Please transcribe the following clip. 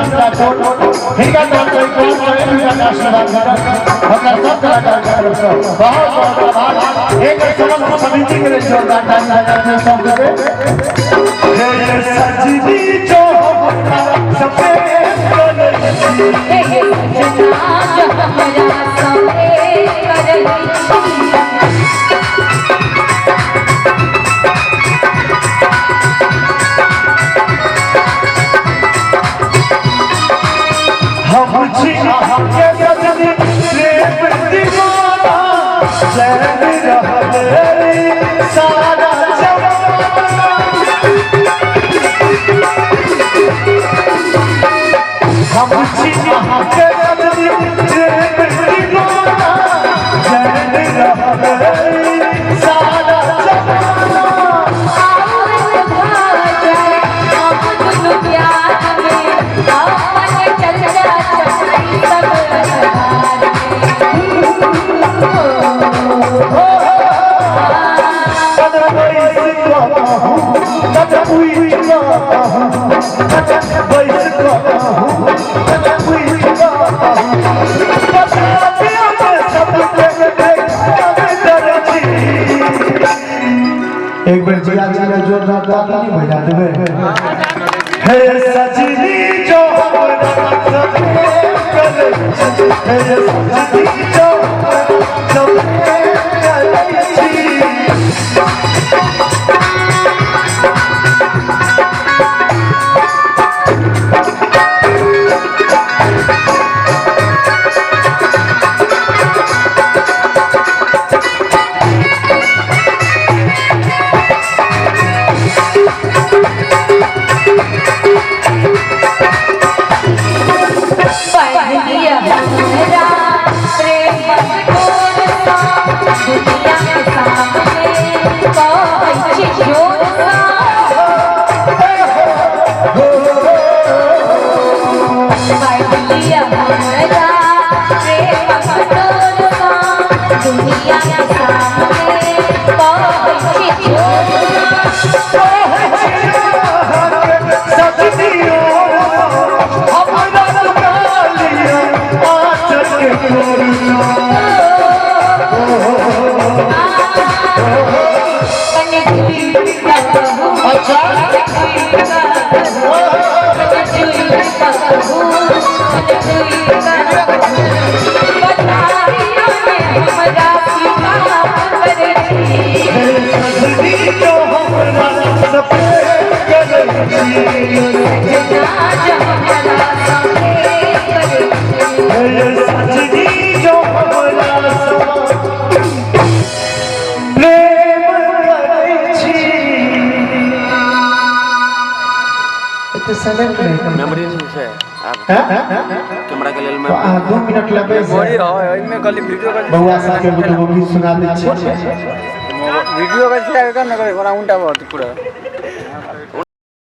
किरण राठौर हिनका तरफ से 51 रुपया के आशीर्वाद भेटल। हमरा सब कलाकार के तरफ से बहुत बहुत आभार। एक समस्त समिति के लेल जोरदार ताली बजा के सब देबै। हे सजनी जो हमरा सफेद करै छी। हे सजना जो हमरा सफेद करै छी। हम छी अहाँके सजनी प्रेम दीवाना, चैन रहल सारा जमाना। हम छी अहाँके सजनी प्रेम दीवाना, चैन रहल सारा जमाना। आउर भऽ जाय हम दुनू प्यार में, अपन चर्चा चलतै सब दरबार में। तन बैस कहूँ, तन उठि कहूँ, तन बैस कहूँ, तन उठि कहूँ, बता दियौ सबके देखाबै दर्जी। एक बेर जिया जी के जोरदार ताली नहीं बजा देबै। हे सजनी जो हमरा सफेद करै छी, हे सजनी जो हमरा सफेद करै छी। पढ़लिया हमरा प्रेमक डोरसँ, दुनिया के सामने कहै छी जोरसँ। पढ़लिया हमरा प्रेमक डोरसँ, दुनिया के सामने कहै छी जोरसँ। सजनी हमरा लुका लिया आँचल के कोरना। कने झूल कहू, कने झूल कहू, कने झूल कहू, कने झूल कहू, बधाइयों में हमरा की बात करै छी। सजनी जो हमरा सफेद करै छी। सजना जो हमरा सफेद करै छी। हे सजनी जो हमरा प्रेम करै छी। एते साइलेंट रहे। मेमोरी नहीं छै आब। हैं? कैमरा के लेल। तो अहाँ 2 मिनट लेबै। मेमोरी हो, एहिमे खाली वीडियो का। बउआ सबके एगो गीत सुना दै छी। वीडियो का से आगे ना करे, ओना उल्टा बहुत पूरा।